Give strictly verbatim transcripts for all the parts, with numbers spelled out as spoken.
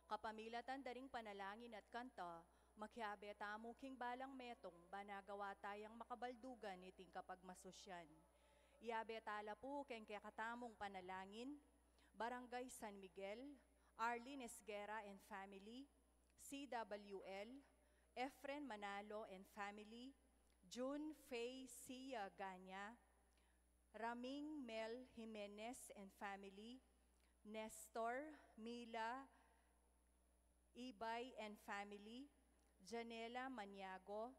Kapamilatan da ring panalangin at kanta, makiabe tamu king balang metung, ban agawa tayang makabaldugan iting kapagmasusyan. Iabe tala pu keng kekatamung panalangin, Barangay San Miguel, Arlene Esguerra and family, C W L, Efren Manalo and family, June Faye Sia Ganya, Raming Mel Jimenez and family, Nestor Mila Ibay and family, Janela Maniago,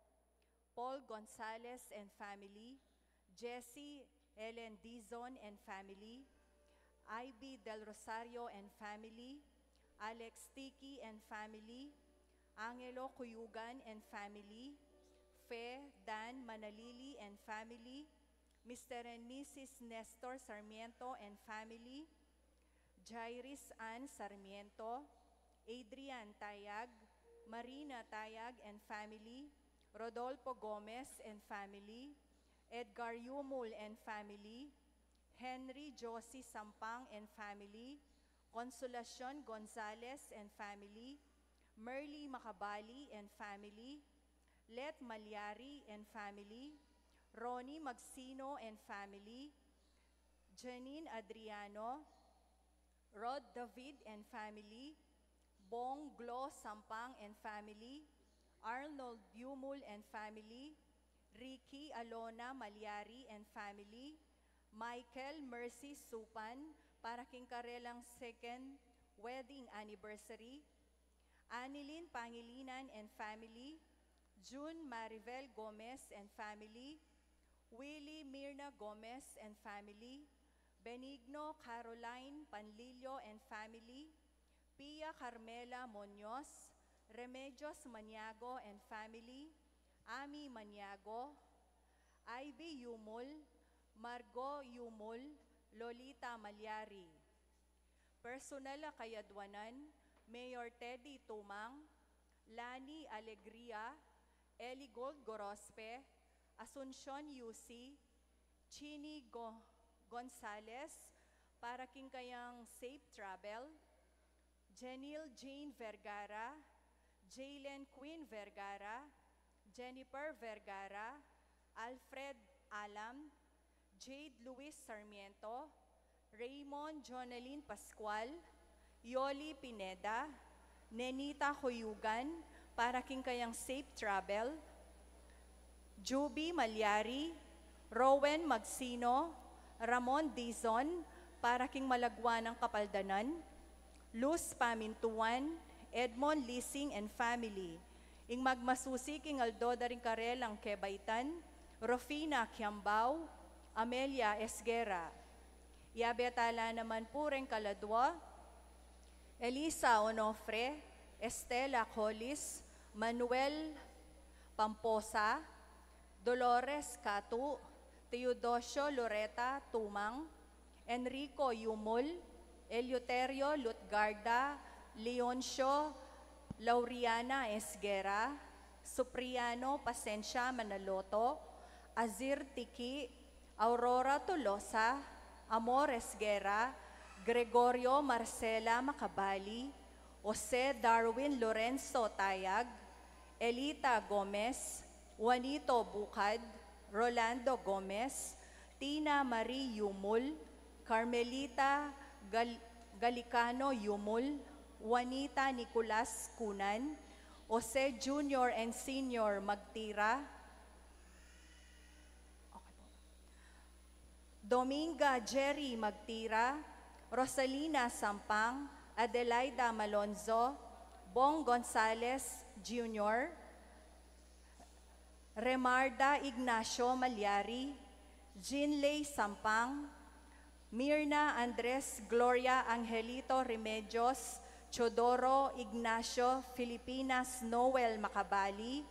Paul Gonzalez and family, Jesse Ellen Dizon and family, I B Del Rosario and family, Alex Tiki and family, Angelo Cuyugan and family, Fe Dan Manalili and family, Mister and Missus Nestor Sarmiento and family, Jairis Ann Sarmiento, Adrian Tayag, Marina Tayag and family, Rodolfo Gomez and family, Edgar Yumul and family, Henry Josie Sampang and family, Consolacion Gonzalez and family, Merly Macabali and family, Let Malyari and family, Ronnie Magsino and family, Janine Adriano, Rod David and family, Bong Glo Sampang and family, Arnold Yumul and family, Ricky Alona Malyari and family, Michael Mercy Supan para king karelang second wedding anniversary, Anilin Pangilinan and family, June Maribel Gomez and family, Willie Mirna Gomez and family, Benigno Caroline Panlilio and family, Pia Carmela Muñoz, Remedios Maniago and family, Ami Maniago, Ivy Yumul, Margo Yumul, Lolita Malyari. Personal a kayadwanan, Mayor Teddy Tumang, Lani Alegria, Eligold Gorospe, Asuncion Yusi, Chini Go-, Gonzalez, para king kayang safe travel, Jenil Jane Vergara, Jalen Queen Vergara, Jennifer Vergara, Alfred Alam, Jade Luis Sarmiento, Raymond Jonalyn Pascual, Yoli Pineda, Nenita Cuyugan, para king kayang safe travel, Juby Malyari, Rowen Magsino, Ramon Dizon, para king malagwa nang kapaldanan, Luz Pamintuan, Edmond Lising and family. Ing magmasusi king aldo da ring karelang kebaitan, Rufina Kiambao, Amelia Esguerra. Iabe tala naman pu reng kaladwa, Elisa Onofre, Estela Collis, Manuel Pamposa, Dolores Catu, Teodosio Loreta Tumang, Enrico Yumul, Eleuterio Lutgarda, Leoncio Lauriana Esguerra, Supriano Pasensia Manaloto, Azir Tiki, Aurora Tolosa, Amor Esguerra, Gregorio Marcela Macabali, Jose Darwin Lorenzo Tayag, Elita Gomez, Juanito Bucad, Rolando Gomez, Tina Marie Yumul, Carmelita Gal-, Galicano Yumul, Juanita Nicolas Cunan, Jose Junior and Senior Magtira, Dominga Jerry Magtira, Rosalina Sampang, Adelaida Malonzo, Bong Gonzales Junior, Remarda Ignacio Malyari, Jinley Sampang, Mirna Andres, Gloria Angelito Remedios, Teodoro Ignacio Filipinas, Noel Macabali,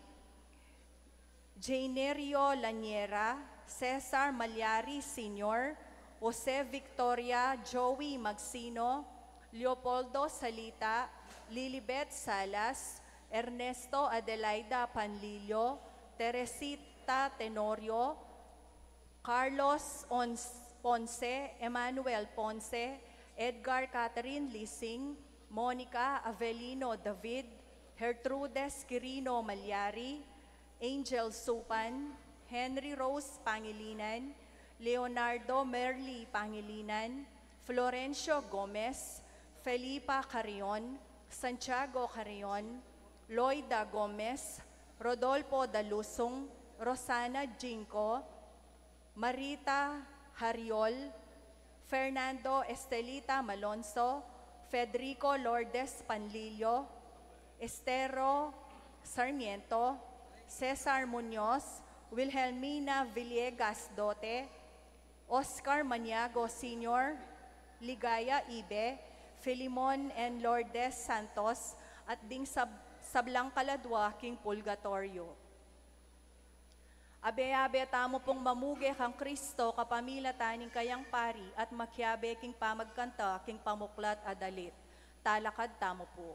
Janerio Laniera, Cesar Malyari Senior, Jose Victoria, Joey Magsino, Leopoldo Salita, Lilibet Salas, Ernesto Adelaida Panlilio, Teresita Tenorio, Carlos Ons-, Ponce, Emmanuel Ponce, Edgar Catherine Lising, Monica Avelino David, Gertrudes Quirino Malyari, Angel Supan, Henry Rose Pangilinan, Leonardo Merly Pangilinan, Florencio Gomez, Felipa Carrion, Santiago Carrion, Loida Gomez, Rodolfo Dalusung, Rosana Jinco, Marita Hariol, Fernando Estelita Malonzo, Federico Lourdes Panlilio, Estero Sarmiento, Cesar Muñoz, Wilhelmina Villegas Dote, Oscar Maniago Senior, Ligaya Ibe, Filimon and Lourdes Santos, at ding sab-, sablang kaladwa king purgatoryo. Abe-abe tamu pung mamuge kang Kristo kapamilatan ning kayang pari at makiabe king pamagkanta king pamuklat a dalit. Talakad tamu pu.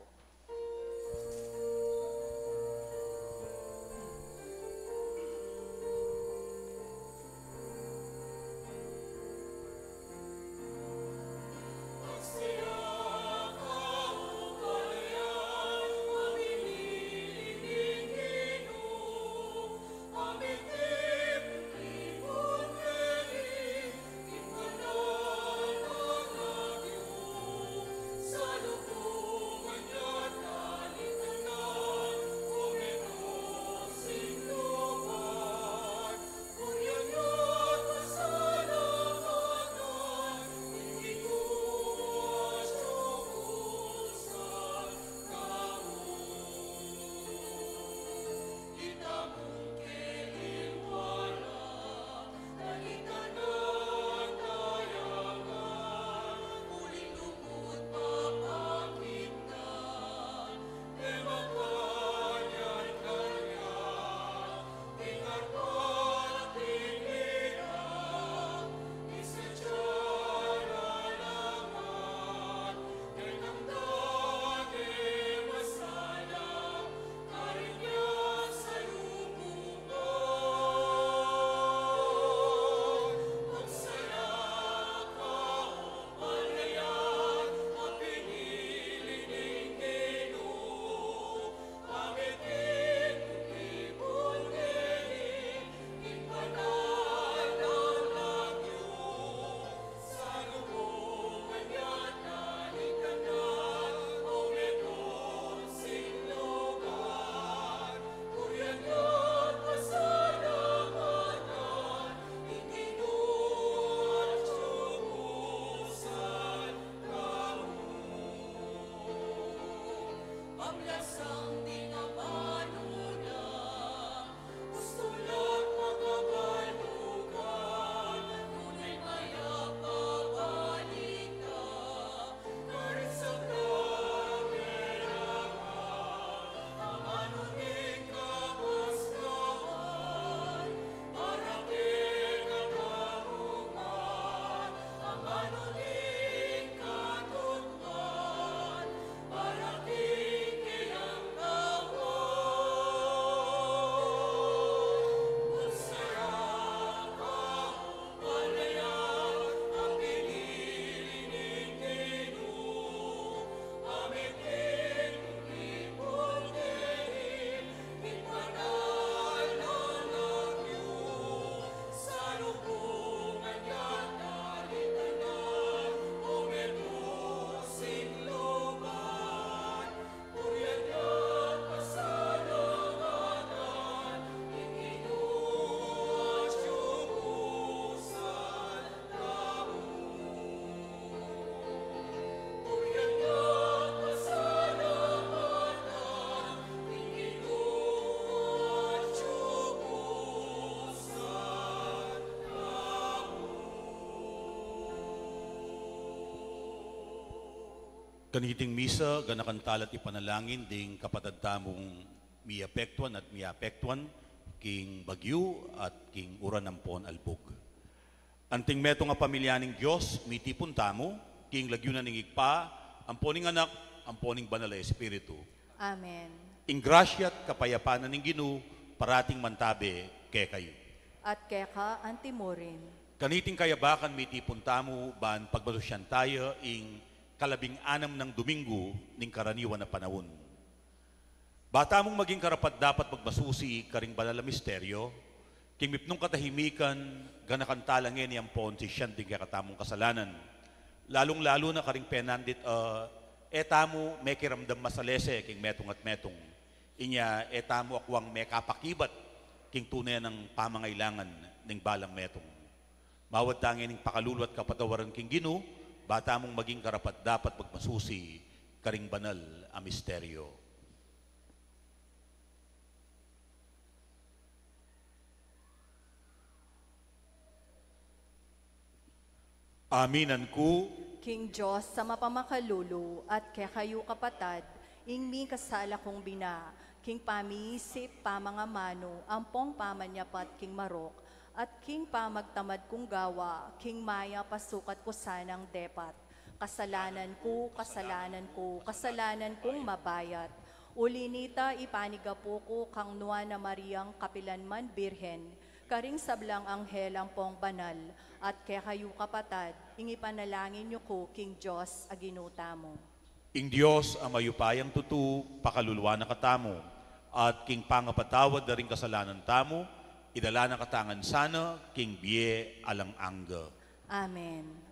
Kaniting misa, ganakan tala't ipanalangin ding kapatad tamung miapektuan at miapektuan king bagyu at king uran ampon albug. Anting metung a pamilya ning Dios, mitipun tamu king lagyu na ning Ibpa, ampo ning Anak, ampo ning Banal a Espiritu. Amen. Ing grasya at kapayapan na ning Ginu parating mantabe kekayu. At keka antimurin. Kaniting kayabakan mitipun tamu ban pagmasusyan taya ing kalabing-anam nang Domingo ning karaniwan a panaun. Ba tamung maging karapat-dapat magmasusi karing banal a misteryo, king mipnung katahimikan, ganakan tala ngeni ampon sisian ding kekatamung kasalanan. Lalung-lalu na karing penandit, ah, e tamu mekiramdam masalese king metung at metung. Inya e tamu akwang mekapakibat king tune nang pamangailangan ning balang metung. Mawad ta ngening pakalulu at kapatawaran king Ginu, ba tamung maging karapat-dapat magmasusi karing banal a misteryo. Aminan ku. King Dios a mapamakalulu, at kekayu kapatad, ing mikasala kung bina, king pamiisip, pamangamanu, ampong pamanyapat king marok, at king pamagtamad kung gawa, king mayap a sukat ku sanang depat. Kasalanan ku, kasalanan ku, kasalanan kung mabayat. Uli nita, ipanigapu ku kang Nuan a Mariang kapilan man Birhen, karing sablang anghel ampong banal, at kekayu kapatad, ing ipanalangin yu ku king Dios a Ginu tamu. Ing Dios a mayupayang tutu, pakaluluan na katamu, at king pangapatawad da ring kasalanan tamu, idala na kata ngan sana king bie alang angga. Amen.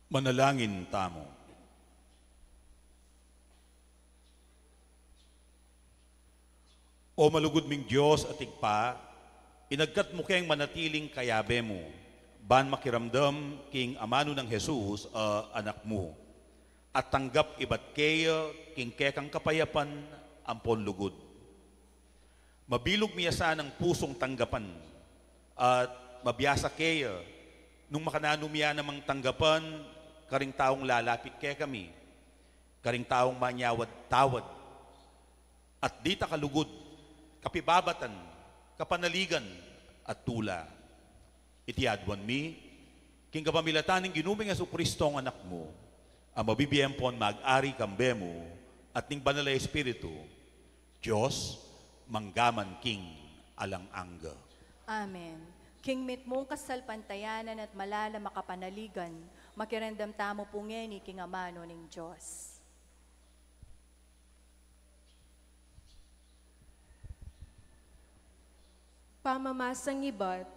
Manalangin tamu. O malugud ming Dios at Ibpa, inagkat mu keng manatiling kayabe mu, ban makiramdam king amanu nang Jesus a Anak mu, at tanggap ibat keya king kekang kapayapan ampon lugud. Mabilug mi ya sanang pusung tanggapan, at mabiasa keya nung makananu mi ya namang tanggapan karing taung lalapit kekami, karing taung manyawad tawad, at ditak a lugud, kapibabatan, kapanaligan, at tula. Iti aduan mi king kapamilatan ning Ginu ming Jesucristo a Anak mu, a mabibie ampon mag-ari kambe mu at ning Banal a Espiritu, Dios, mangga man king alang angga. Amen. King mitmung kasalpantayanan at malalam a kapanaligan, makiramdam tamu pu ngeni king amanu ning Dios. Pamamasang ibat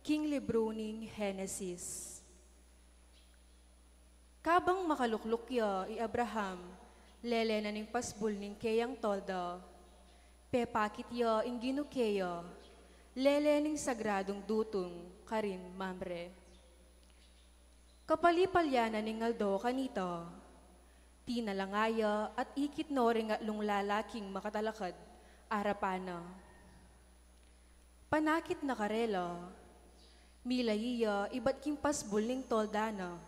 king libru ning Henesis. Kabang makalukluk ya i Abraham, lele na ning pasbul ning keyang tolda, pepakit ya ing Ginu keya, lele ning sagradung dutung karin Mamre. Kapalipalyanan ning aldo kanita, tinalanga ya at ikit no ring atlung lalaking makatalakad arapan na. Panakit na karela, milayi ya ibat king pasbul ning tolda na,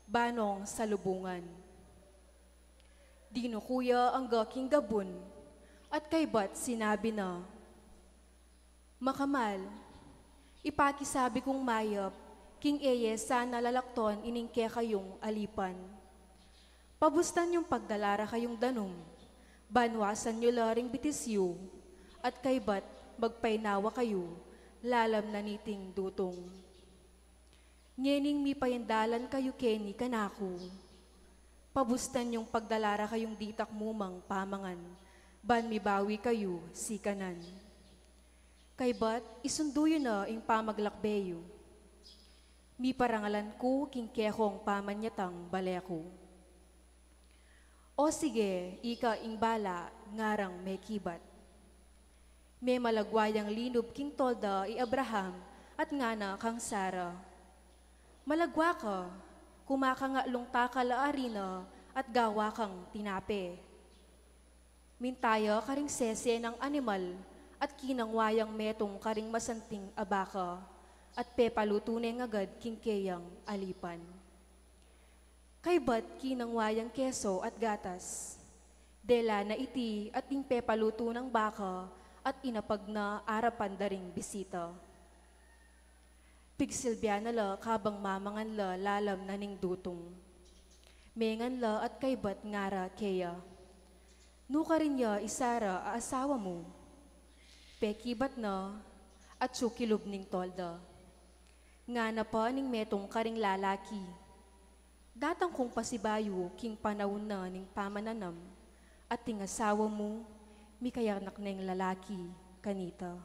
ban nong salubungan. Dinuku ya angga king gabun, at kaybat sinabi na, "Makamal, ipakisabi kung mayap, king e ye sana lalakton ining kekayung alipan. Pabustan yung pagdala ra kayung danum, ban wasan yu la ring bitis yu, at kaybat magpainawa kayu, lalam na niting dutung. Ngening mipaindalan kayu keni kanaku, pabustan yung pagdala ra kayung ditak mu mang pamangan, ban mibawi kayu sikanan. Kaybat isundu yu na ing pamaglakbe yu. Miparangalan ku king kekong pamanyatang bale ku." "O sige, ika ing bala," ngarang mekibat. Memalagwa yang linub king tolda i Abraham at ngana kang Sara, "Malagwa ka, kumakang atlung takal a arina at gawa kang tinape." Minta ya karing sese nang animal at kinangwa yang metung karing masanting a baka at pepalutu ne ngagad king keyang alipan. Kaybat kinangwa yang keso at gatas. Dela na iti at ing pepalutu nang baka at inapag na arapan da ring bisita. Pigsilbian na la kabang mamangan la lalam na ning dutung. Mengan la at kaybat ngara keya, "Nukarin ya i Sara a asawa mu?" Pekibat na, atsu kilub ning tolda. Ngana pa ning metung karing lalaki, "Datang kung pasibayu king panaun na ning pamananam, at ing asawa mu, mikayanak neng lalaki kanita."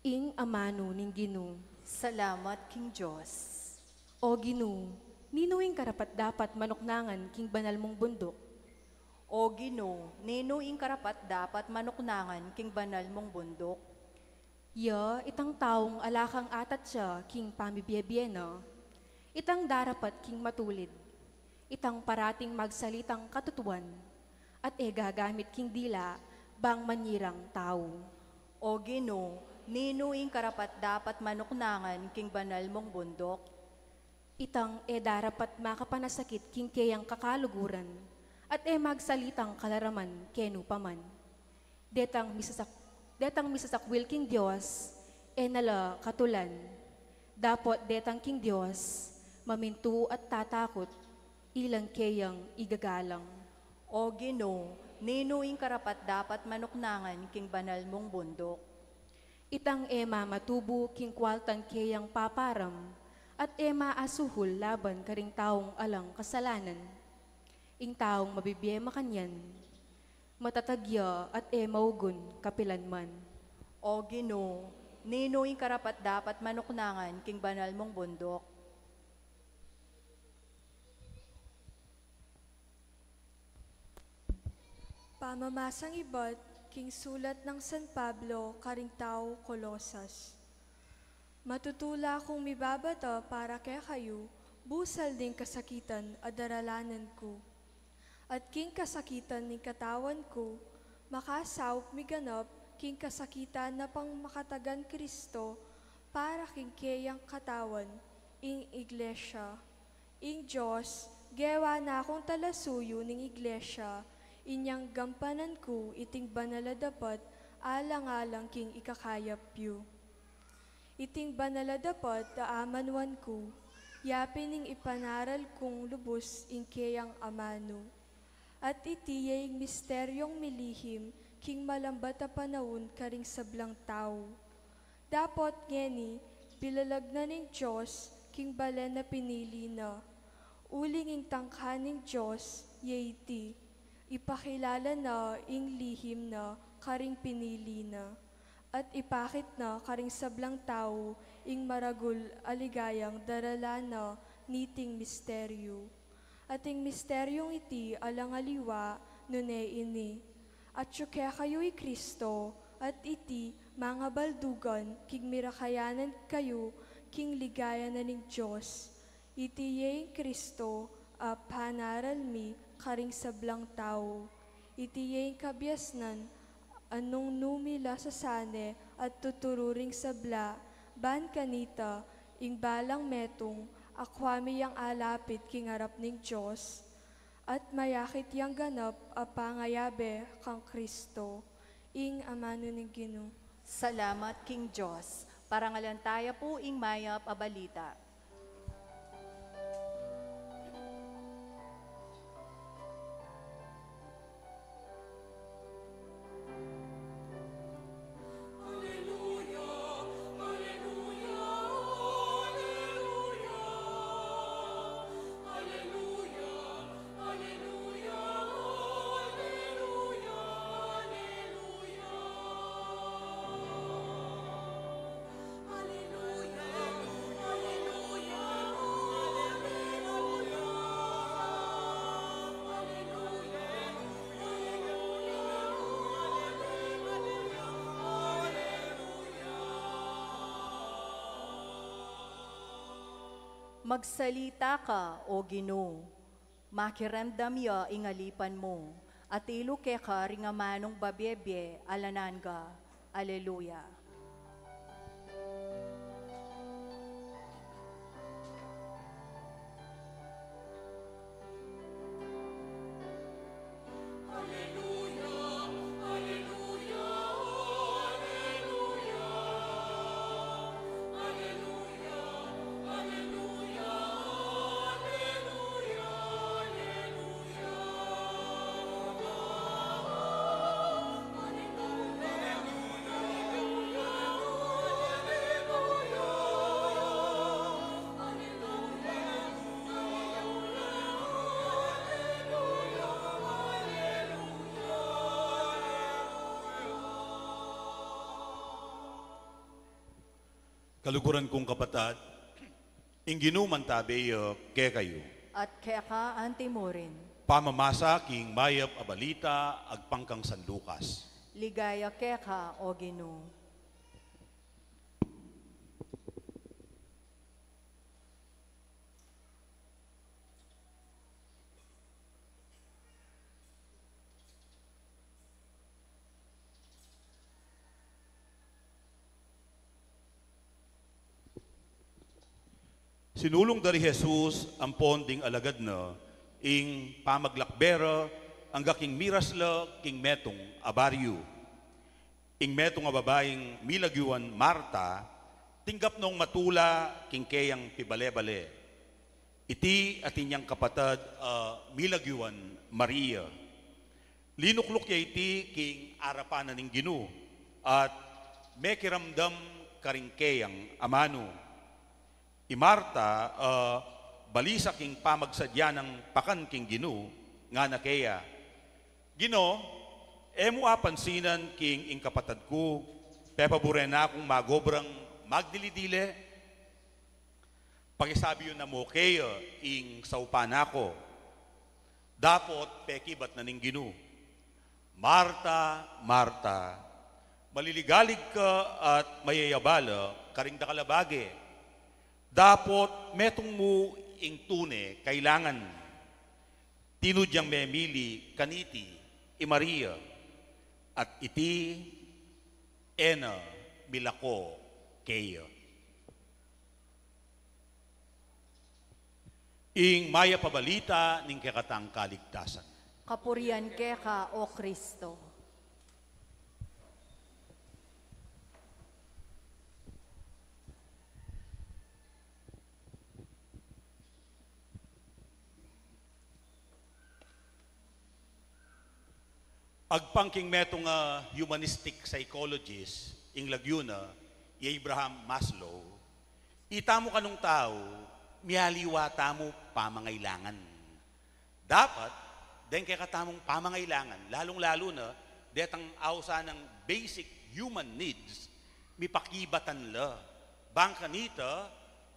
Ing amanu ning Ginu. Salamat king Dios. O Ginu, ninu ing karapat-dapat manuknangan king banal mung bunduk? O Ginu, ninu ing karapat-dapat manuknangan king banal mung bunduk? Ya itang taung ala kang atatya king pamibie-bie na, itang darapat king matulid, itang parating magsalitang katutuan, at e gagamit king dila bang manyirang tau. O Ginu, ninu ing karapat-dapat manuknangan king banal mung bunduk? Itang e darapat makapanasakit king keyang kakaluguran, at e magsalitang kalaraman kenu pa man. Detang misasak-, detang misasakwil king Dios, e na la katulan. Dapot detang king Dios, mamintu at tatakut, ilang keyang igagalang. O Ginu, ninu ing karapat-dapat manuknangan king banal mung bunduk? Itang e mamatubu king kwaltang keyang paparam, at e maasuhul laban karing taung alang kasalanan. Ing taung mabibie makanyan, matatag ya at e maugun kapilan man. O Ginu, ninu ing karapat-dapat manuknangan king banal mung bunduk? Pamamasang ibat King sulat nang San Pablo karing tau Colosas. Matutula kung mibabata para kekayu, busal ding kasakitan a daralanan ku. At king kasakitan ning katawan ku, makasaup mi ganap king kasakitan na pangmakatagan Kristo para king keyang katawan, ing Iglesia. Ing Dios, gewa na kung talasuyu ning Iglesia, inyang gampanan ku iting banal a dapat alang-alang king ikakayap yu. Iting banal a dapat a amanuan ku, yapin ing ipanaral kung lubus ing keyang amanu. At iti ya ing misteryung milihim king malambat a panaun karing sablang tau. Dapot ngeni, bilalag na ning Dios king balen a pinili na. Uling ing tangka ning Dios ya iti, ipakilala na ing lihim na karing pinili na, at ipakit na karing sablang tau ing maragul a ligayang darala na niting misteryu. At ing misteryung iti alang aliwa nune ini: atyu kekayu i Kristo, at iti mangabaldugan king mirakayanan kayu king ligaya na ning Dios. Iti ya ing Kristo a panaral mi karing sablang tau. Iti ya ing kabiasnan a nung nu mi la sasane at tuturu ring sabla, ban kanita, ing balang metung, akua mi yang alapit king arap ning Dios, at mayakit yang ganap a pangayabe kang Kristo. Ing amanu ning Ginu. Salamat king Dios. Parangalan taya pu ing mayap a balita. Magsalita ka, O Ginu, makiramdam ya ing alipan mu, atilu keka ring amanung babie-bie alang angga. Aleluya. Kaluguran kung kapatad, ing Ginu mantabe ya kekayu. At keka anti murin. Pamamasa king mayap a balita agpang kang San Lucas. Ligaya keka, O Ginu. Sinulung da ri Jesus ampon ding alagad na ing pamaglakbe ra angga king miras la king metung a baryu. Ing metung a babaing milagyuan Marta, tinggap nong matula king keyang pibale-bale. Iti atin yang kapatad a milagyuan Maria. Linukluk ya iti king arapan na ning Ginu, at mekiramdam karing keyang amanu. I Marta, a, balisa king pamagsadya nang pakan king Ginu, ngana keya, "Ginu, e mu apansinan king ing kapatad ku, pepabure na kung magobrang magdili-dili? Pakisabi yu na mu keya ing saupan na ku." Dapot pekibat na ning Ginu, Marta, Marta, maliligalig ka at mayayabala karing dakal a bage. Dapot metung mu ing tune kailangan. Tinud yang memili kaniti i Maria, at iti e na milako keya. Ing mayap a balita ning kekatang kaligtasan. Kapurian keka, O Kristo. Agpang king metung a humanistic psychologist, ing lagyu na, i Abraham Maslow, itamu kanung tau, mialiwa tamu pamangailangan. Dapat, deng kekatamung pamangailangan, lalung-lalu na, detang ausan a basic human needs, mipakibatan la. Bang kanita,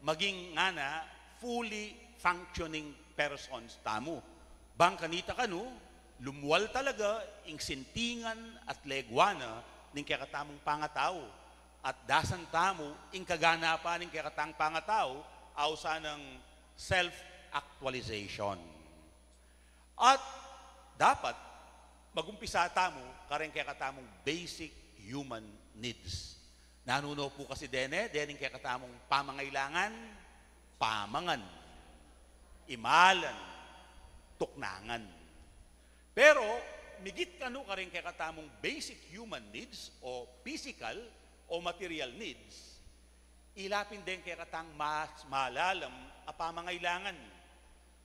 maging ngana fully functioning persons tamu. Bang kanita kanu, lumual talaga ing sintingan at legwa na ning kekatamung pangatau. At dasan tamu ing kaganapan ning kekatang pangatau, ausan a self-actualization. At dapat magumpisa tamu kareng kekatamung basic human needs. Nanu no pu kasi dene, dening kekatamung pamangailangan, pamangan, imalan, tuknangan. Pero migit kanu kareng kekatamung basic human needs o physical o material needs, ila pin deng kekatang mas malalam a pamangailangan.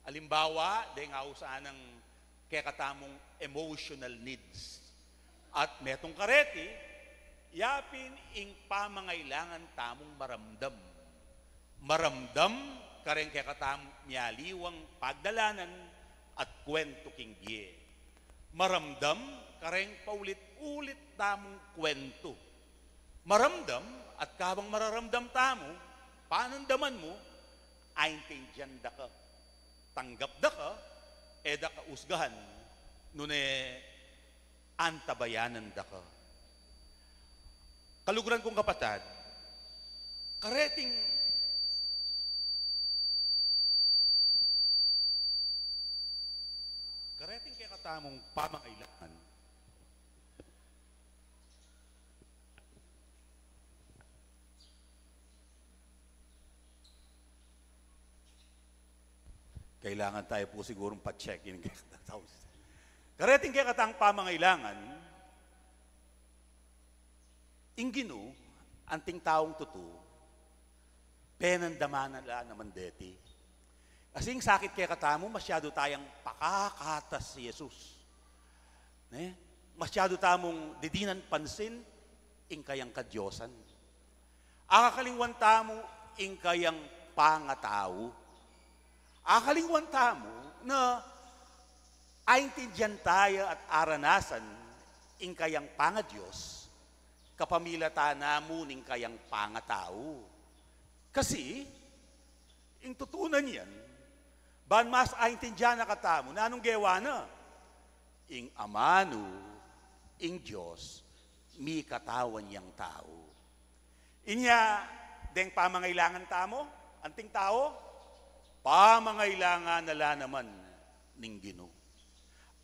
Alimbawa, deng ausan a kekatamung emotional needs. At metung kareti, yapin ing pamangailangan tamung maramdam. Maramdam kareng kekatamung mialiwang pagdalanan at kwentu king bie. Maramdam kareng paulit-ulit tamung kwentu. Maramdam at kabang mararamdam tamu, panandaman mu, aintindian da ka, tanggap da ka, e da ka usgahan, nune antabayanan da ka. Kaluguran kung kapatad, kareting, kareting kekatamung pamangailangan, kailangan tayo po sigurong pa-check in. Kareting kekatang pamangailangan, ing Ginu, anting taung tutu, penandaman na la naman deti. Kasi ing sakit kekatamu, masyadu tayang pakakatas si Jesus. Ne? Masyadu tamung didinan pansin ing kayang kadiosan. Akakalingwan tamu ing kayang pangatau. Akakalingwan tamu na aintindian taya at aranasan ing kayang pangadios kapamilatan na mu ning kayang pangatau. Kasi, ing tutunan yan, ban mas aintindian na katamu, nanung gewa na? Ing Amanu, ing Dios, mikatawan yang tau. Inya, deng pamangailangan tamu, anting tau, pamangailangan na la naman ning Ginu.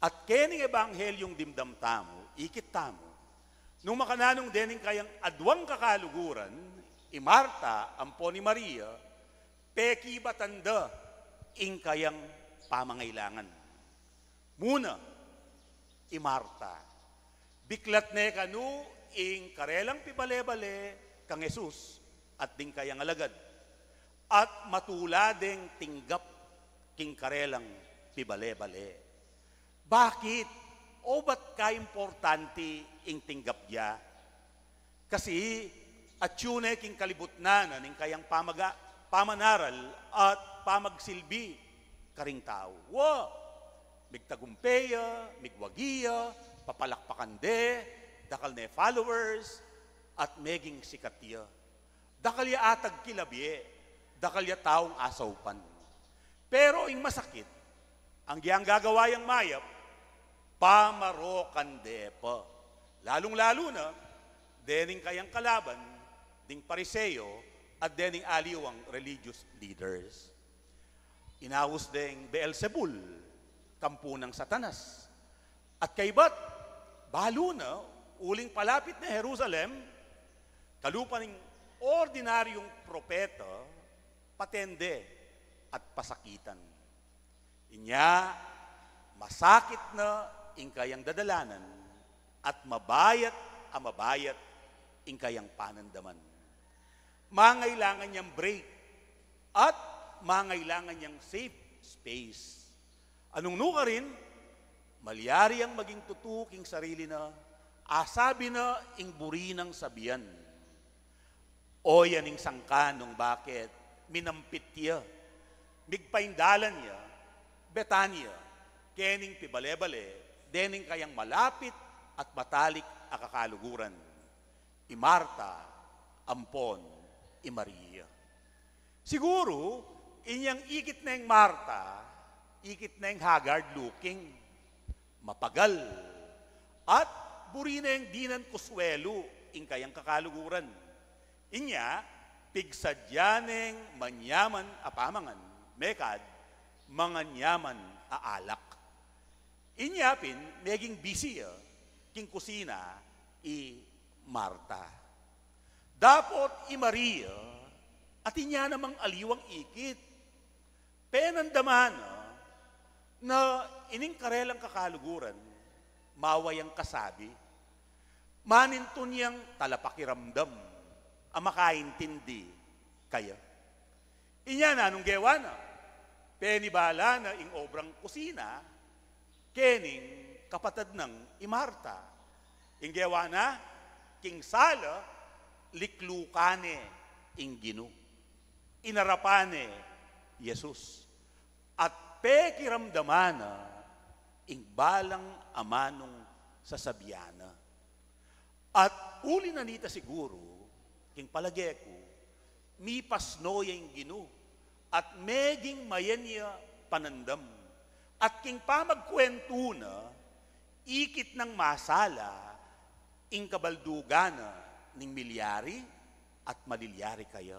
At kening ebanghelyung dimdam tamu, ikit tamu, nung makananu dening kayang adwang kakaluguran, i Marta ampon i Maria, pekibatan da ing kayang pamangailangan. Muna, i Marta. Biklat ne kanu ing karelang pibale-bale kang Jesus at ding kayang alagad. At matula deng tinggap king karelang pibale-bale. Bakit? O ba't kaimportante ing tinggap ya? Kasi atyu ne king kalibutnan na ning kayang pamaga-, pamanaral at pamagsilbi karing tau. Wa! Migtagumpe ya, migwagi ya, papalakpakan de, dakal ne followers, at meging sikat ya. Dakal ya atag kilabie, dakal ya taung asaupan. Pero ing masakit, anggyang gagawa yang mayap, pamarokan de pa. Lalung-lalu na, dening kayang kalaban, ding Pariseo, at dening aliwang religious leaders. Inaus deng Beelzebul, kampu nang Satanas. At kaybat, balu na, uling palapit na Jerusalem, kalupa ning ordinaryung propeta, patende at pasakitan. Inya, masakit na ing kayang dadalanan, at mabayat a mabayat ing kayang panandaman. Mangailangan yang break, at mangailangan yang safe space. Anung nukarin, malyari yang maging tutu king sarili na, asabi na ing buri nang sabian. O yan ing sangkan nung bakit minampit ya, migpaindalan ya, Betania, kening pibale-bale, dening kayang malapit at matalik a kakaluguran, i Marta ampon i Maria. Siguru, inyang ikit neng Marta, ikit neng haggard looking, mapagal, at buri neng dinan kuswelu ing kayang kakaluguran. Inya, pigsadya neng manyaman a pamangan, mekad manganyaman a alak. Inya pin, meging busy ya king kusina i Marta. Dapot i Maria, atin ya namang aliwang ikit. Penandaman na, na ining karelang kakaluguran, mawa yang kasabi. Manintun yang talapakiramdam a makaintindi kaya. Inya nanung gewa na, penibala na ing obrang kusina, kening kapatad nang i Marta. Ing gewa na, king sala, liklukan ne ing Ginu. Inarapan ne Jesus. At pekiramdaman na ing balang amanung sasabian na. At uli na nita siguru, king palage ku, mipasno ya ing Ginu, at meging mayan ya panandam. At king pamagkuwentu na, ikit nang masala ing kabaldugan na ning milyari at malilyari kaya.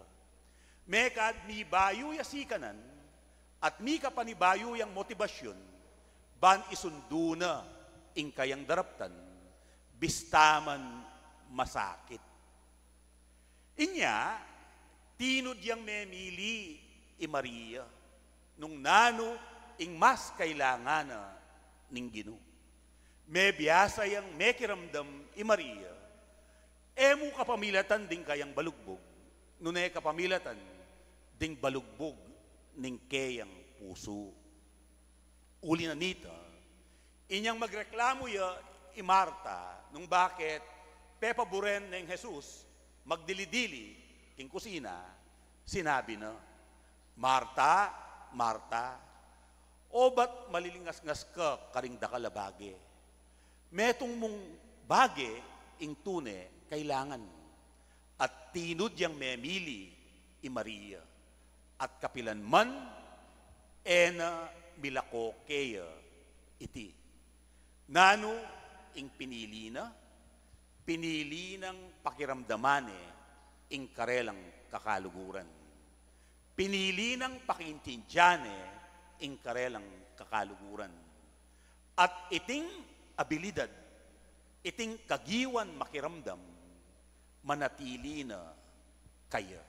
Mekad mibayu ya sikanan, at mikapanibayu yang motibasyun, ban isundu na ing kayang daraptan, bista man masakit. Inya, tinud yang memili i Maria, nung nanu ing mas kailangan na ning Ginu. Mebiasa yang mekiramdam i Maria, e mu kapamilatan ding kayang balugbug, nune kapamilatan ding balugbug ning keyang pusu. Uli na nita, inyang magreklamu ya i Marta, nung bakit pepaburen neng Jesus magdili-dili king kusina, sinabi na, "Marta, Marta, obat malilingasngas ka karing dakal a bage. Metung mung bage ing tune kailangan." At tinud yang memili i Maria, at kapilan man, e na milako keya iti. Nanu ing pinili na? Pinili nang pakiramdaman ne ing karelang kakaluguran. Pinili nang pakiintindian ne ing karelang kakaluguran. At iting abilidad, iting kagiwan makiramdam, manatili na kaya.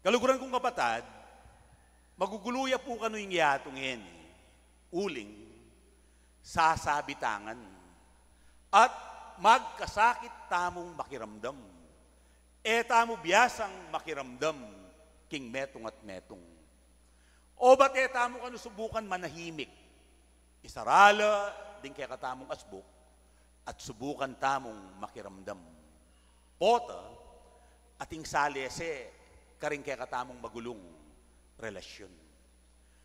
Kaluguran kung kapatad, magugulu ya pu kanu ing yatu ngeni, uling sasabitangan, at magkasakit tamung makiramdam. E tamu biasang makiramdam king metung at metung. Obat e tamu kanu subukan manahimik. Isara la ding kekatamung asbuk at subukan tamung makiramdam. Pota, ating salese karing kekatamung magulung relasyun.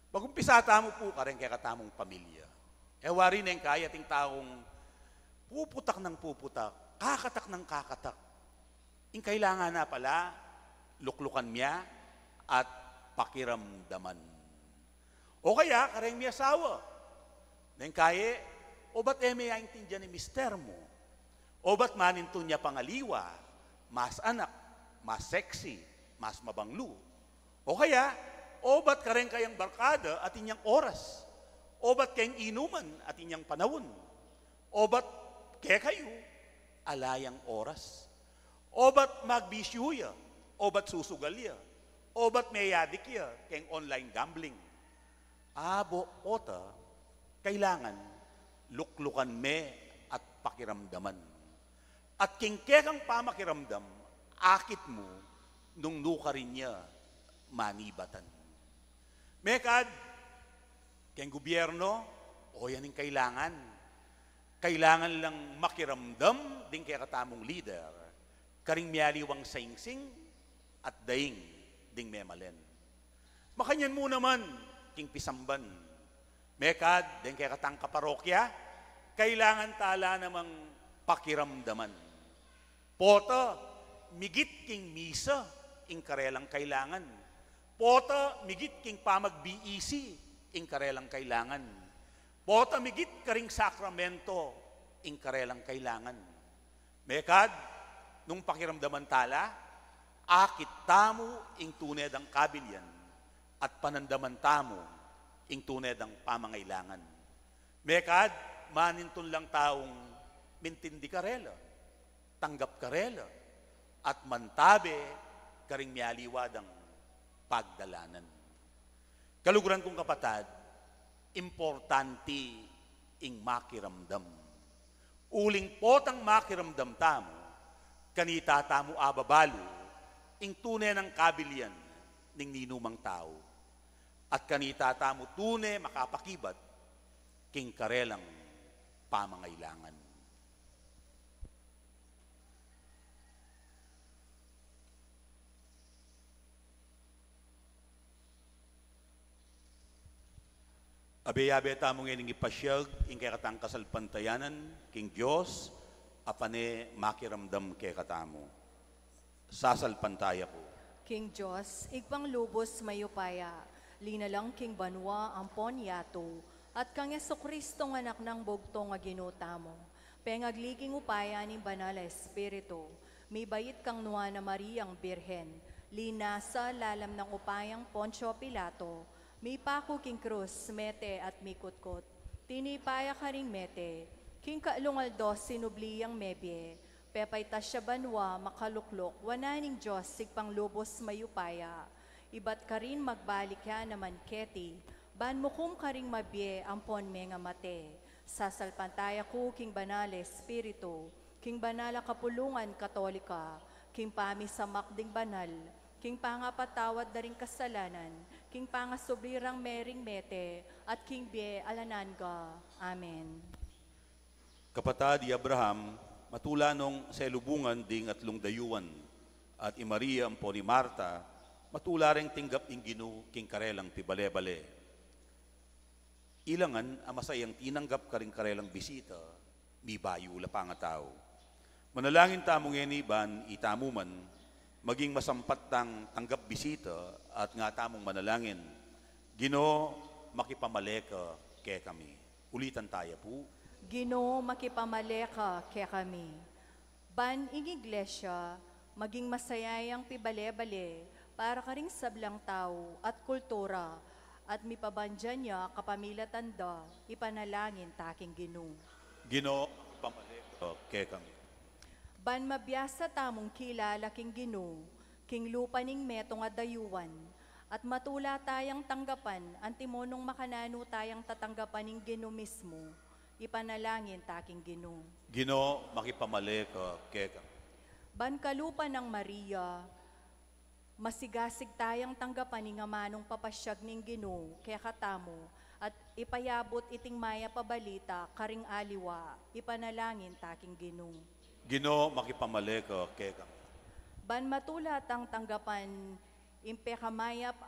Magumpisa tamu pu karing kekatamung pamilya. E wari neng kaya ating taung puputak nang puputak, kakatak nang kakatak. Ing kailangan na pala, luklukan mya at pakiramdaman. O kaya, kareng miyasawa. Neng kaye, Obat e me aintindian ing mister mu. Obat manintun ya pang aliwa, mas anak, mas sexy, mas mabanglu. O kaya, obat kareng kayang barkada atin yang oras. Obat keng inuman atin yang panaun. Obat kekayu, ala yang oras. Obat magbisyu ya, obat susugal ya, obat meyadik ya keng online gambling. Abo, pota, kailangan luklukan me at pakiramdaman. At king kekang pamakiramdam, akit mu nung nukarin ya manibatan. Mekad, keng gubyerno, o yan ing kailangan. Kailangan lang makiramdam ding kekatamung lider karing mialiwang saingsing at daing ding memalen. Makanyan mu naman king pisamban. Mekad, deng kekatang kaparokya, kailangan tala namang pakiramdaman. Pota, migit king misa ing karelang kailangan. Pota, migit king pamag-B E C ing karelang kailangan. Pota, migit karing sakramento ing karelang kailangan. Mekad, nung pakiramdaman tala, akit tamu ing tune dang kabilian at panandaman tamu ing tune dang pamangailangan. Mekad, manintun lang taung mintindi karela, tanggap karela, at mantabe karing mialiwa dang pagdalanan. Kaluguran kung kapatad, importante ing makiramdam. Uling potang makiramdam tamu, kanita tamu ababalu ing tune nang kabilian ning ninumang tau, at kanita tamu tune makapakibat king karelang pamangailangan. Abe-abe tamu ngening ipasiag ing kekatang kasalpantayanan king Dios, a pane makiramdam kekatamu. Sasalpantaya ku king Dios, Ibpang lubus mayupaya, linalang king banua ampon yatu, at kang Jesucristong Anak nang bugtung a Ginu tamu, pengagli king upaya ning Banal a Espiritu, mibait kang Nuan a Mariang Birhen, linasa lalam nang upayang Poncio Pilato, mipaku king krus, mete at mikutkut. Tinipa ya karing mete, king kalung aldo sinubli yang mebie, pepaitas ya banua makalukluk wanan ning Dios Ibpang lubus mayupaya. Ibat karin magbalik ya naman keti, ban mukum karing mabie ampon mengamate. Sasalpantaya ku king Banal a Espiritu, king banal a kapulungan Katolika, king pamisamak ding banal, king pangapatawad da ring kasalanan, king pangasubli rang mering mete, at king bie alang angga. Amen. Kapatad, i Abraham, matula nong selubungan ding atlung dayuan, at i Maria ampon i Marta, matula reng tinggap ing Ginu king karelang pibale-bale. Ila ngan a masayang tinanggap karing karelang bisita, mibayu la pangatau. Manalangin tamu ngeni ban itamu man maging masampat tang tanggap bisita at nga tamung manalangin, Ginu, makipamale ka kekami. Ulitan taya pu. Ginu, makipamale ka kekami. Ban ing Iglesia maging masayayang pibale-bale para karing sablang tau at kultura, at mipabandian ya kapamilatan da, ipanalangin ta king Ginu. Ginu, makipamale ka kekami. Ban mabiasa tamung kilala king Ginu king lupa ning metung a dayuan, at matula tayang tanggapan antimo nung makananu tayang tatanggapan ning Ginu mismu, ipanalangin ta king Ginu. Ginu, makipamale ka kekami. Ban kalupa nang Maria, masigasig tayang tanggapan ing amanung papasiag ning Ginu kekatamu, at ipayabut iting mayap a balita karing aliwa, ipanalangin ta king Ginu. Ginu, makipamale ka kekami. Ban matula tang tanggapan ing pekamayap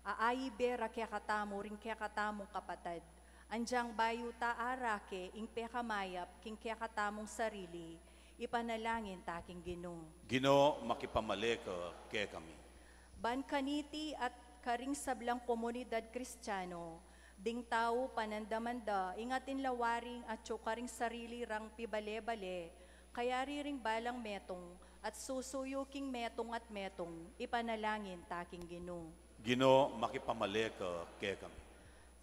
a aibera kekatamu ring kekatamung kapatad, anjang bayu ta arake ing pekamayap king kekatamung sarili, ipanalangin ta king Ginu. Ginu, makipamale ka kekami. Ban kaniti at karing sablang komunidad Kristiano, Ding tau panandaman da ing atin la waring atyu karing sarili rang pibale-bale, kayari ring balang metung at susuyu king metung at metung, ipanalangin ta king Ginu. Ginu, makipamale ka kekami.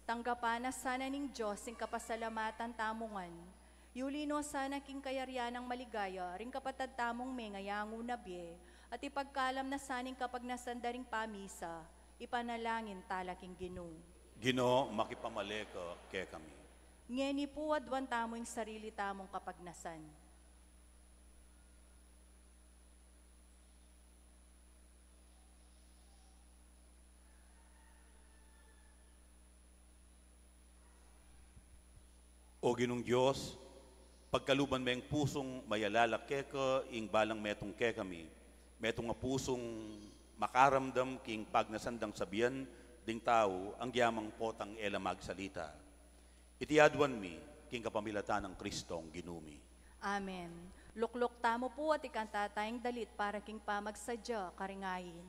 Tanggapan na sana ning Dios ing kapasalamatan tamu ngan. Yuli no sana king kayarian nang maligaya ring kapatad tamung mengayangu na bie, at ipagkalam na sana ing kapagnasan da ring pamisa, ipanalangin ta la king Ginu. Ginu, makipamale ka kekami. Ngeni pu, aduan tamu ing sarili tamung kapagnasan. O Ginung Dios, pagkaluban me ing pusung mayalala keka ing balang metung kekami, metung a pusung makaramdam king pagnasan dang sabian ding tau agyamang potang e la magsalita. Iti aduan mi king kapamilatan nang Kristong Ginu mi. Amen. Lukluk tamu pu at ikanta taya ing dalit para king pamagsadya karing ain.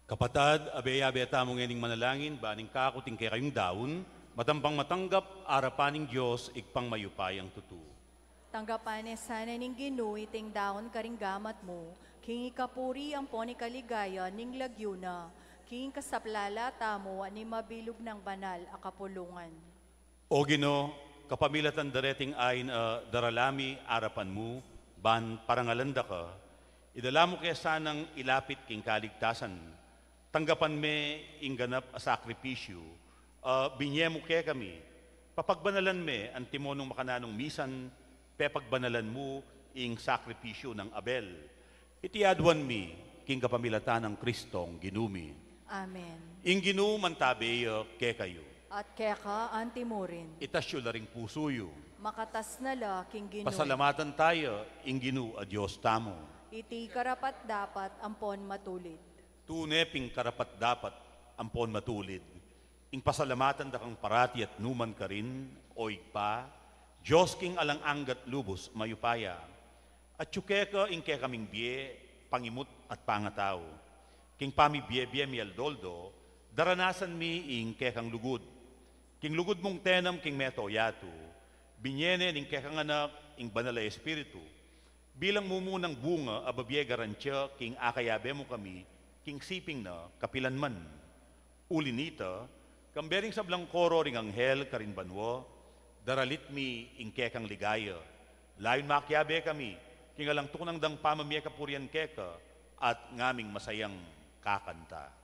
Kapatad, abe-abe tamu ngening manalangin, ban ing kaku at ing kekayung daun, matampang matanggap arapan ning Dios, Ibpang mayupayang tutu. Tanggapan ne sana ning Ginu iting daun karing gamat mu, king ikapuri ampon ikaligaya ning lagyu na, king ikasaplala tamu at ning mabilug nang banal a kapulungan. O Ginu, kapamilatan da reting ain a darala mi arapan mu, ban parangalan da ka, idala mu ke sanang ilapit king kaligtasan. Tanggapan me ing ganap a sakripisyu a binie mu kekami, papagbanalan me antimo nung makananung misan pepagbanalan mu ing sakripisyu nang Abel. Iti aduan mi king kapamilatan nang Kristong Ginu mi. Amen. Ing Ginu mantabe ya kekayu. At keka anti mu rin. Itas yu la ring pusu yu. Makatas na la king Ginu. Pasalamatan taya ing Ginu a Dios tamu. Iti karapat-dapat ampon matulid. Tune pin karapat-dapat ampon matulid ing pasalamatan da kang parati at nu man karin, O Ibpa, Dios king alang angga at lubus mayupaya. Atyu keka ing kekaming bie, pangimut at pangatau. King pamibie-bie mi aldo-aldo, daranasan mi ing kekang lugud. King lugud mung tenam king meto yatu, binie ne ning kekang Anak ing Banal a Espiritu, bilang mumunang bunga a babie garantia king akayabe mu kami king siping na kapilan man. Uli nita, kambe ring sablang koro ring anghel karin banua, daralit mi ing kekang ligaya. Layun makiabe kami king alang tuknang dang pamamie kapurian keka at ngaming masayang kakanta.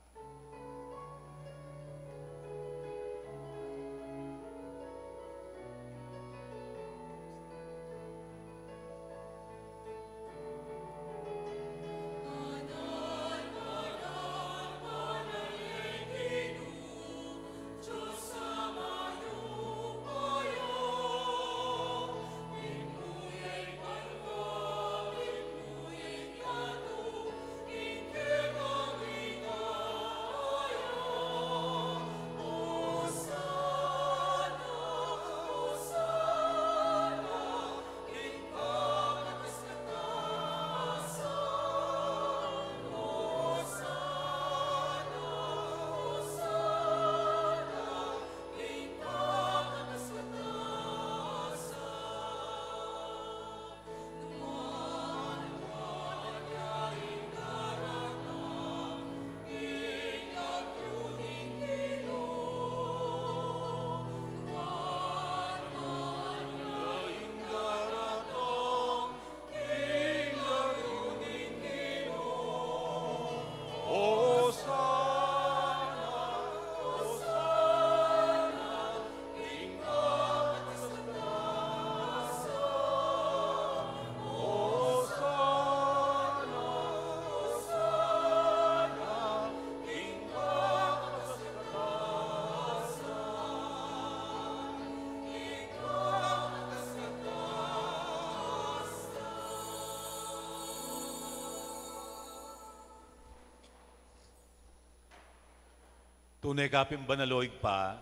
Tune ka pin banal, O Ibpa,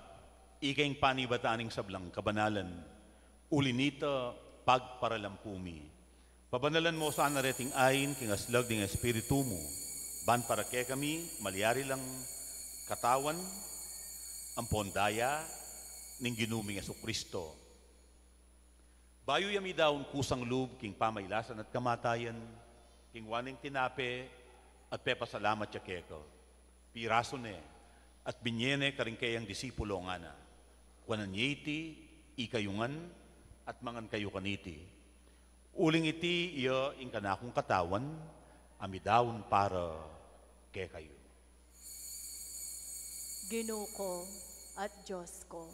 ika ing panibatan ning sablang kabanalan. Uli nita, pagparalampu mi. Pabanalan mo sana reting ain king aslag ning Espiritu mu, ban para kekami malyari lang katawan ampon daya ning Ginu ming Jesucristo. Bayu ya midaun kusang lub king pamailasan at kamatayan, kinua ne ing tinape at pepasalamat ya keka, pirasu ne at binie ne karing keyang disipulo, ngana: Kuanan ye iti, ikayu ngan, at mangan kayu kaniti. Uling iti iya ing kanakung katawan a midaun para kekayu. Ginu ku at Dios ku.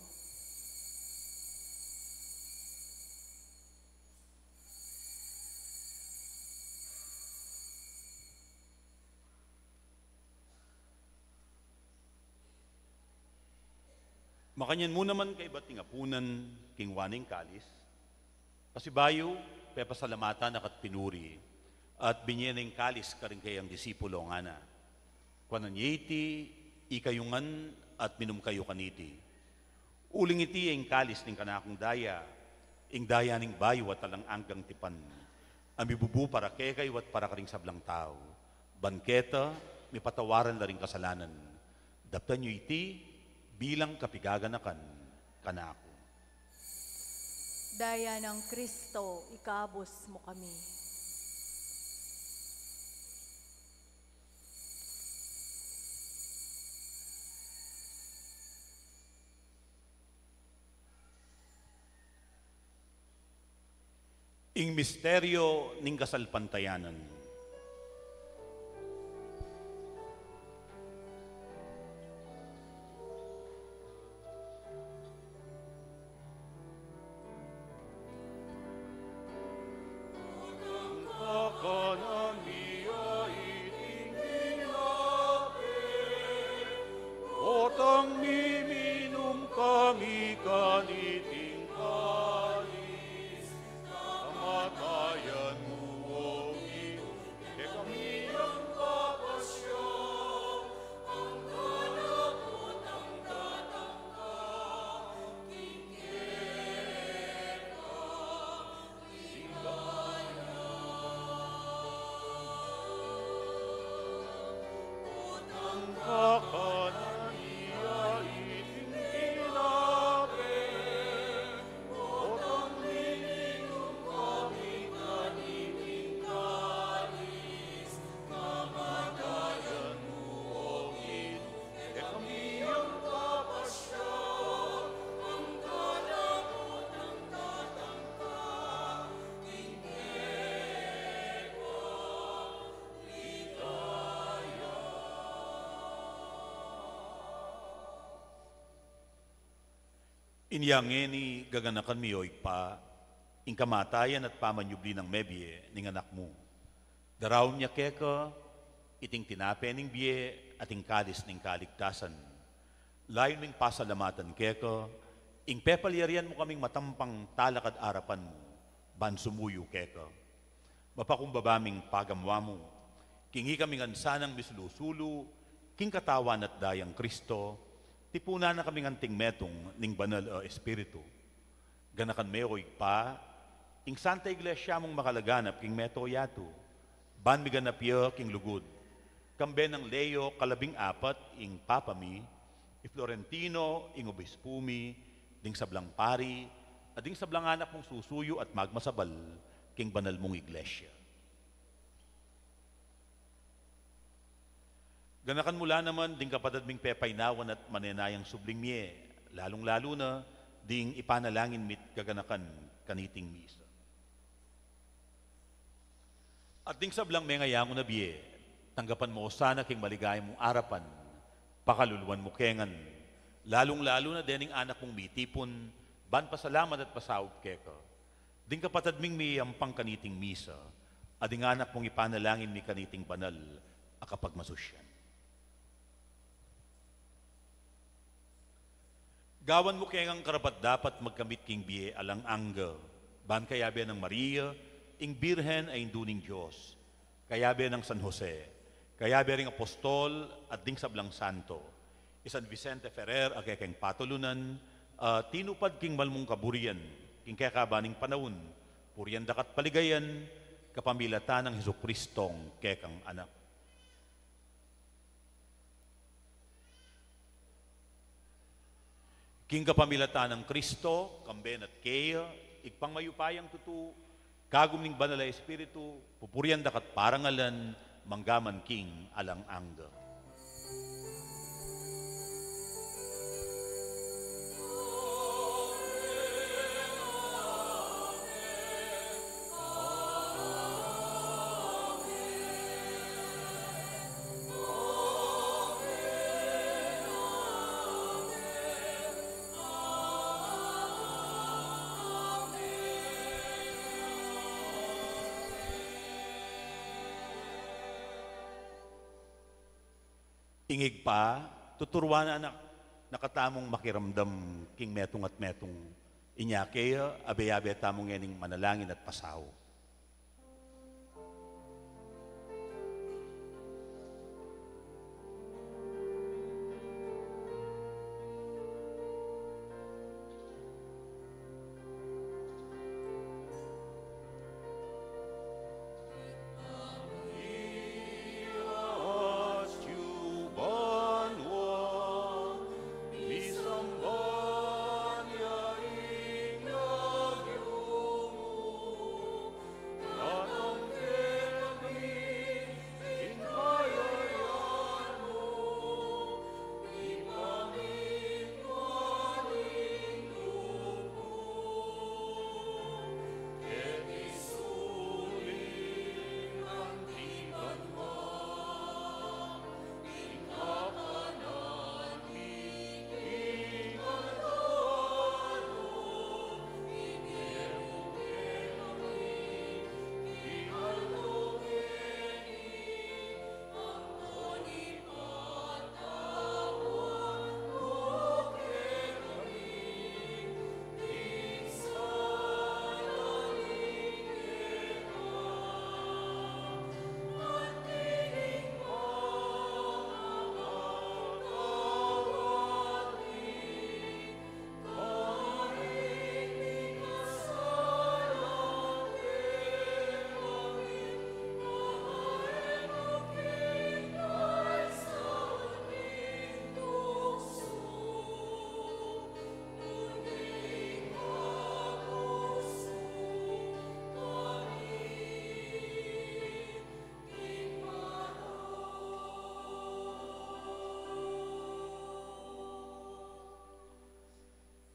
Makanyan mu naman kaybat ning apunan, kinua ne ing kalis, pasibayu, pepasalamatan na ka't pinuri, at binie ne ing kalis karing keyang disipulo, ngana: Kuanan ye iti, ikayu ngan, at minum kayu kaniti. Uling iti ya ing kalis ning kanakung daya, ing daya ning bayu at alang anggang tipan, a mibubu para kekayu at para karing sablang tau, ban keta mipatawaran la ring kasalanan. Daptan yu iti bilang kapigaganakan kanaku. Daya nang Kristo, ikabus mu kami. Ing misteryo ning kasalpantayanan. Kanan mi a iting tinape, potang miminum kami kaniting kalis, kamatayan mu, O Ginu, kekami yang papasya, angga na potang datang ka, king keka Inya ngeni gaganakan mi, O Ibpa, ing kamatayan at pamanyubli nang mebie ning Anak mu. Daraun mi keka iting tinape ning bie at ing kalis ning kaligtasan. Layun ming pasalamatan keka ing pepalyarian mu kaming matampang talakad arapan mu ban sumuyu keka. Mapakumbaba ming pagamu-amu, king ikami ngan sanang misulu-sulu king katawan at dayang Kristo, tipunan na kaming anting metung ning Banal a Espiritu. Ganakan me, O Ibpa, ing Santa Iglesia mung makalaganap king mabilug a yatu, ban miganap ya king lugud, kambe nang Leo kalabing-apat ing Papa mi, i Florentino ing Obispu mi, ding sablang pari, at ding sablang anak mung susuyu at magmasabal king banal mung Iglesia. Ganakan mu la naman ding kapatad ming pepainawan at manenayang subling mie, lalung-lalu na ding ipanalangin mi't gaganakan kaniting misa. At ding sablang mengayangu na bie, tanggapan mu sana king maligaya mung arapan, pakaluluan mu ke ngan, lalung-lalu na dening anak mung mitipun ban pasalamat at pasaup keka. Ding kapatad ming miyampang kaniting misa, at ding anak mung ipanalangin mi kaniting banal a kapagmasusyan. Gawan mu ke ngang karapat-dapat magkamit king bie alang angga, ban kayabe nang Maria, ing Birhen a Indu ning Dios, kayabe nang San Jose, kayabe ring apostol at ding sablang santo, i San Vicente Ferrer a kekeng patulunan, a tinupad king mal mung kaburian king kekaban ning panaun, purian da ka't paligayan, kapamilatan nang Jesucristong kekang Anak. King kapamilatan nang Kristo, kambe na't keya, Ibpang mayupayang tutu, kagum ning Banal a Espiritu, pupurian da ka't parangalan, mangga man king alang angga. Ing Ibpa, tuturuan na na katamung makiramdam king metung at metung. Inya keya, abe-abe tamu ngening manalangin at pasaup.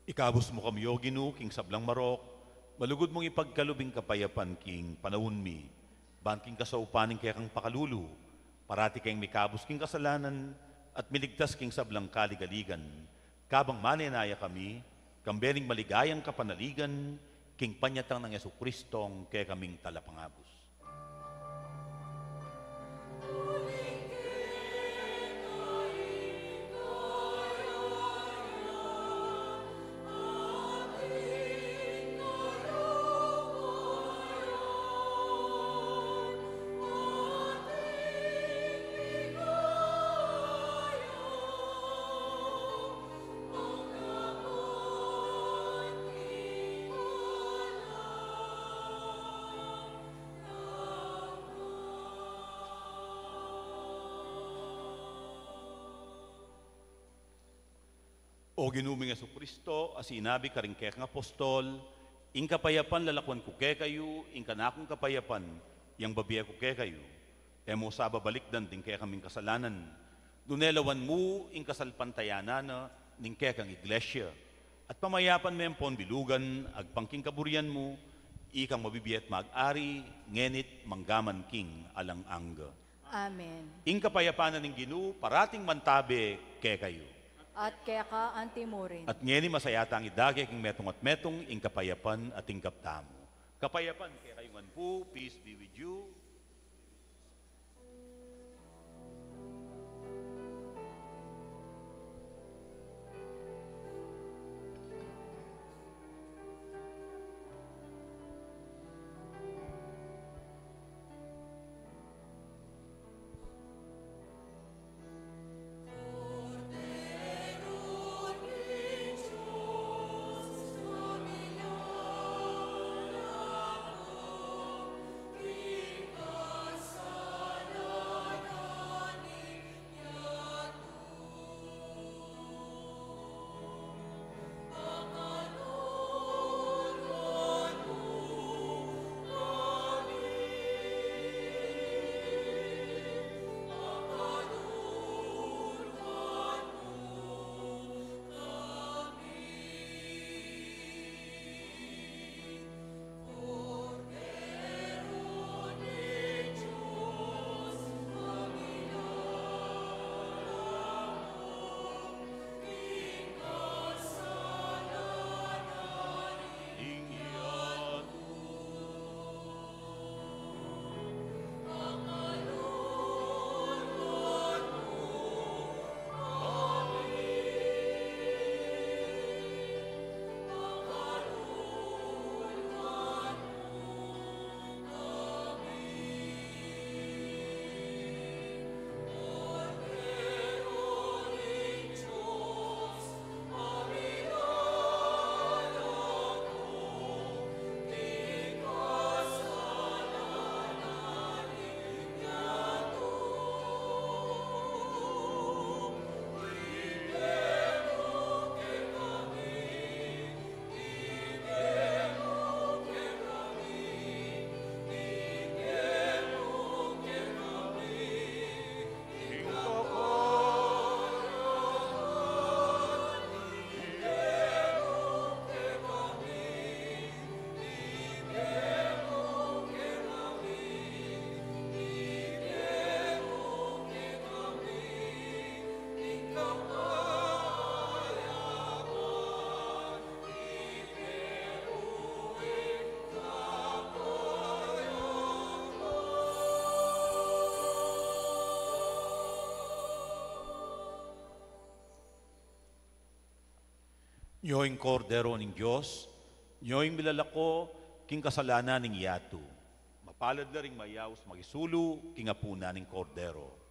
Ikabus mu kami, O Ginu, king sablang marok, malugud mung ipagkalub ing kapayapan king panaun mi, ban king kasaupan ning kekang pakalulu, parati keng mikabus king kasalanan, at miligtas king sablang kaligaligan, kabang manenaya kami, kambe ning maligayang kapanaligan, king panyatang nang Jesucristong kekaming Talapangabus. O Ginu ming Jesucristo, a sinabi karing kekang apostol, "Ing kapayapan lalakuan ku kekayu, ing kanakung kapayapan yang babie ku kekayu." E mu sa babalikdan ding kekaming kasalanan, nune lawan mu ing kasalpantayanan na ning kekang iglesia. At pamayapan me ampon bilugan, agpang king kaburian mu, ikang mabibie at mag-ari, ngeni't manggaman king alang angga. Amen. Ing kapayapan na ning Ginu, parating mantabe kekayu. At keka antimurin. At ngeni masaya tang idake king metung at metung, ing kapayapan ating kaptan mu. Kapayapan kekayu ngan pu, peace be with you. Nyo ing Kordero ning Dios, nyo ing milalako king kasalanan ning yatu. Mapalad la ring mayaus makisulu king apunan ning Kordero.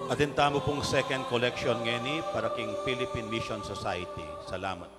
Atin tamu pung second collection ngeni para king Philippine Mission Society. Salamat.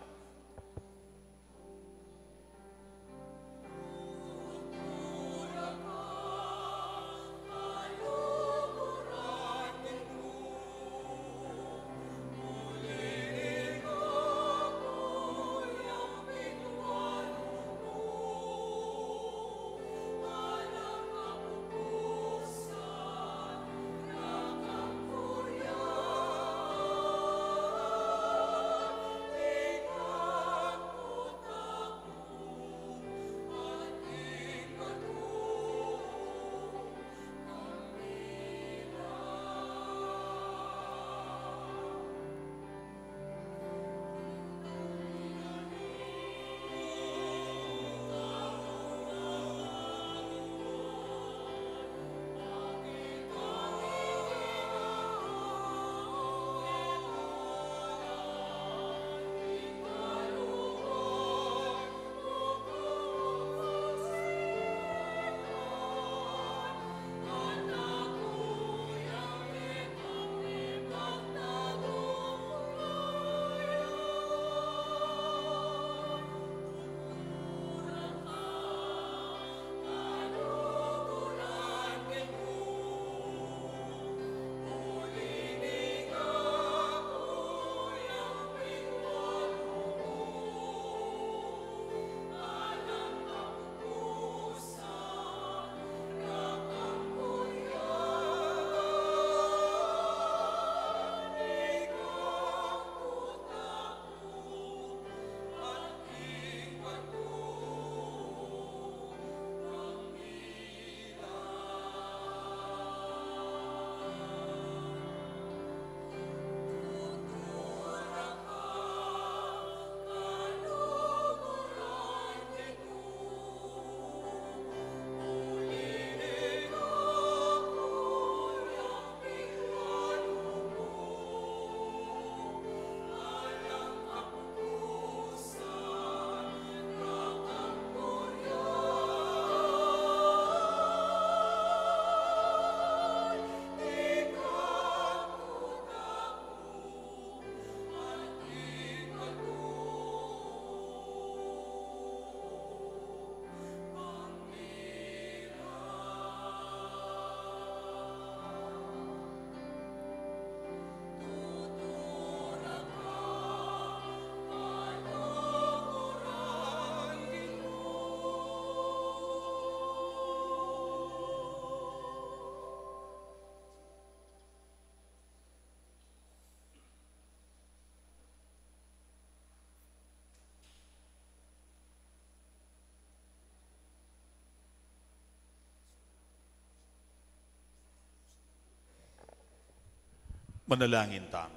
Manalangin tamu.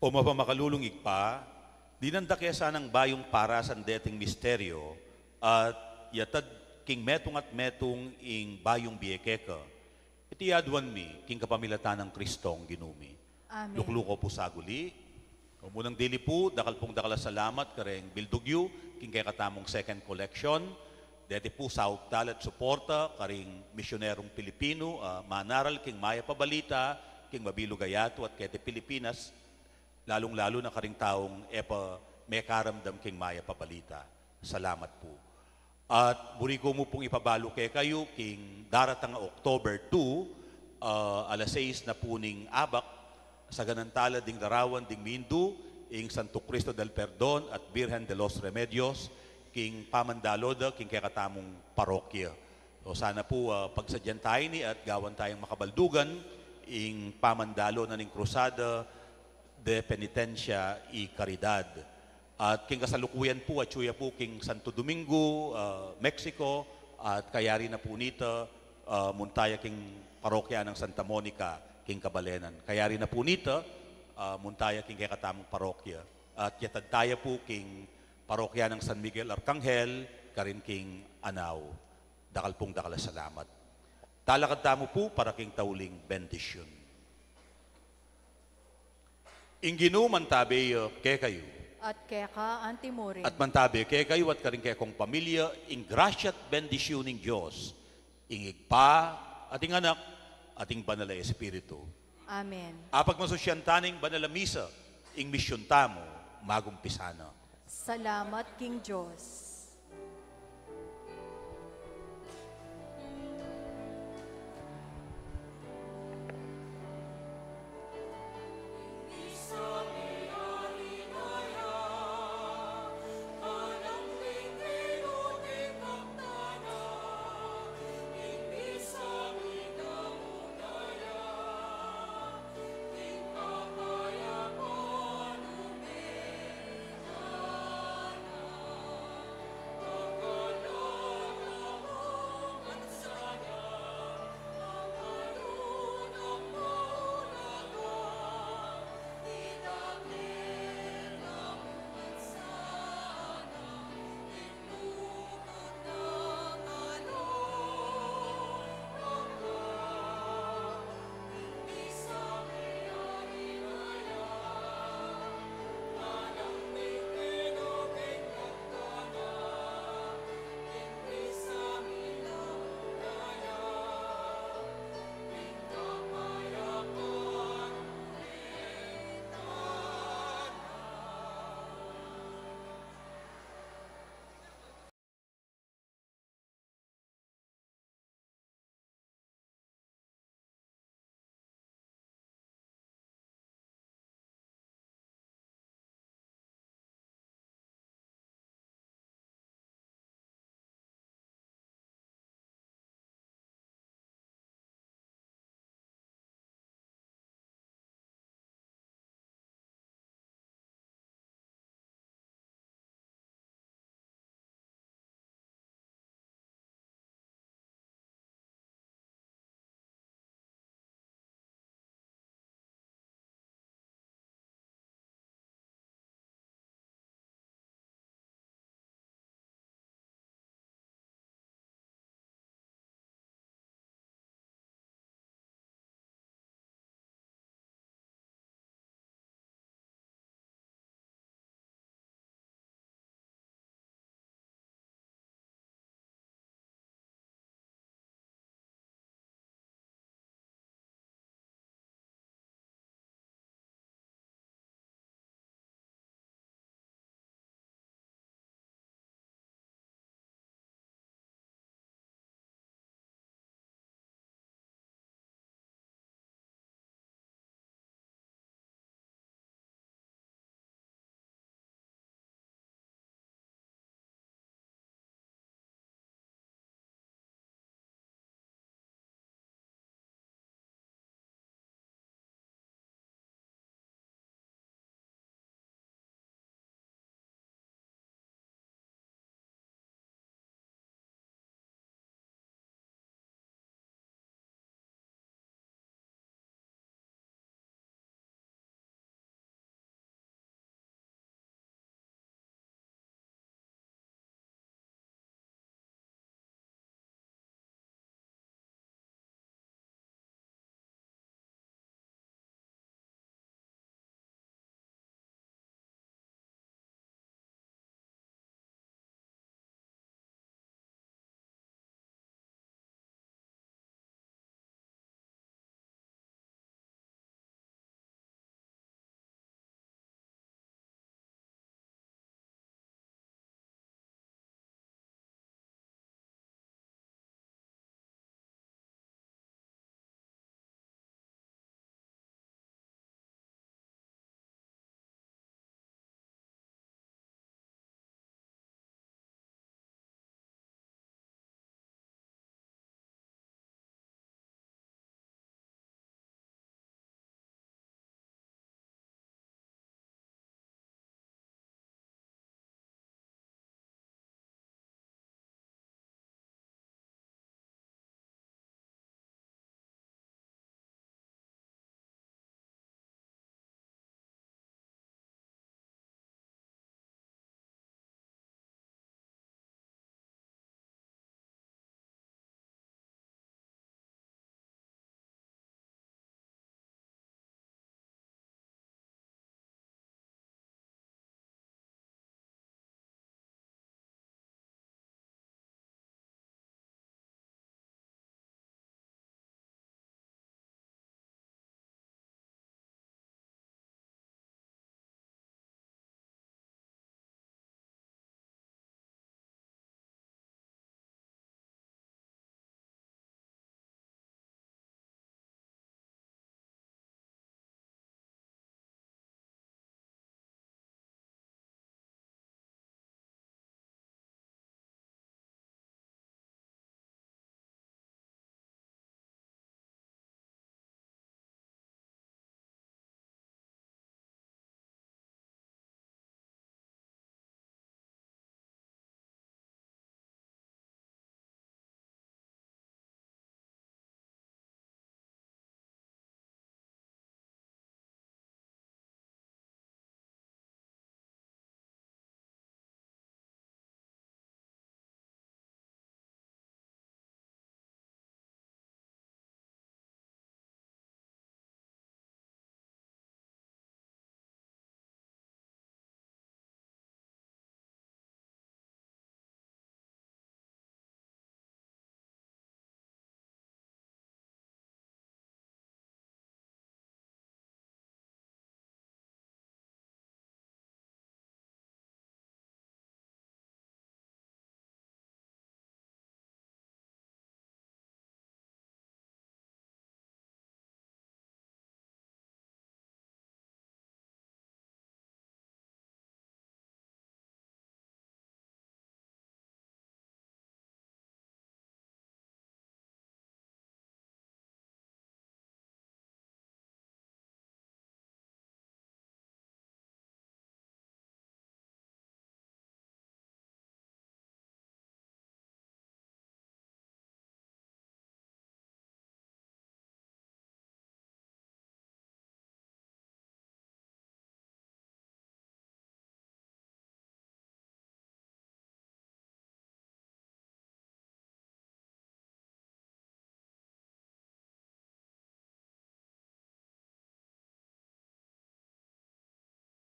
O mapamakalulung Ibpa, dinan da ke sanang bayung parasan deting misteryo, at yatad king metung at metung ing bayung bie keka. Iti aduan mi king kapamilatan nang Kristong Ginu mi. Amen. Lukluku pu saguli. O munang dili pu, dakal pung dakal a salamat kareng bildug yu king kekatamung second collection. Deti pu saup tala at suporta karing misyunerung Pilipinu a manaral king Mayap a Balita king mabilug a yatu at keti Pilipinas, lalung-lalu na karing taung e pa mekaramdam king Mayap a Balita. Salamat pu. At buri ku mu pung ipabalu kekayu king daratang a October two, ah, alas sais na pu ning abak, saganan tala ding larawan ding mindu ing Santo Cristo del Perdon at Birhen de los Remedios king pamandalo da king kekatamung parokya. So sana pu, ah, pagsadyan tayu ini at gawan tayang makabaldugan ing pamandalo na ning Cruzada de Penitencia y Caridad. At king kasalukuyan pu, atyu ya pu king Santo Domingo, ah, Mexico, at kayari na pu nita, ah, munta ya king parokya nang Santa Monica, king Cabalenan. Kayari na pu nita, ah, munta ya king kekatamung parokya. At yatad taya pu king parokya nang San Miguel Arcangel, karin king Anao. Dakal pung dakal a salamat. Talakad tamu pu para king tauling bendisyun. Ing Ginu mantabe ya kekayu. At keka antimurin. At mantabe kekayu at karing kekong pamilya, ing grasya at bendisyun ning Dios, ing Ibpa, at ing Anak, at ing Banal a Espiritu. Amen. Apagmasusyan ta ning banal a misa, ing misyun tamu magumpisa na. Salamat king Diyos.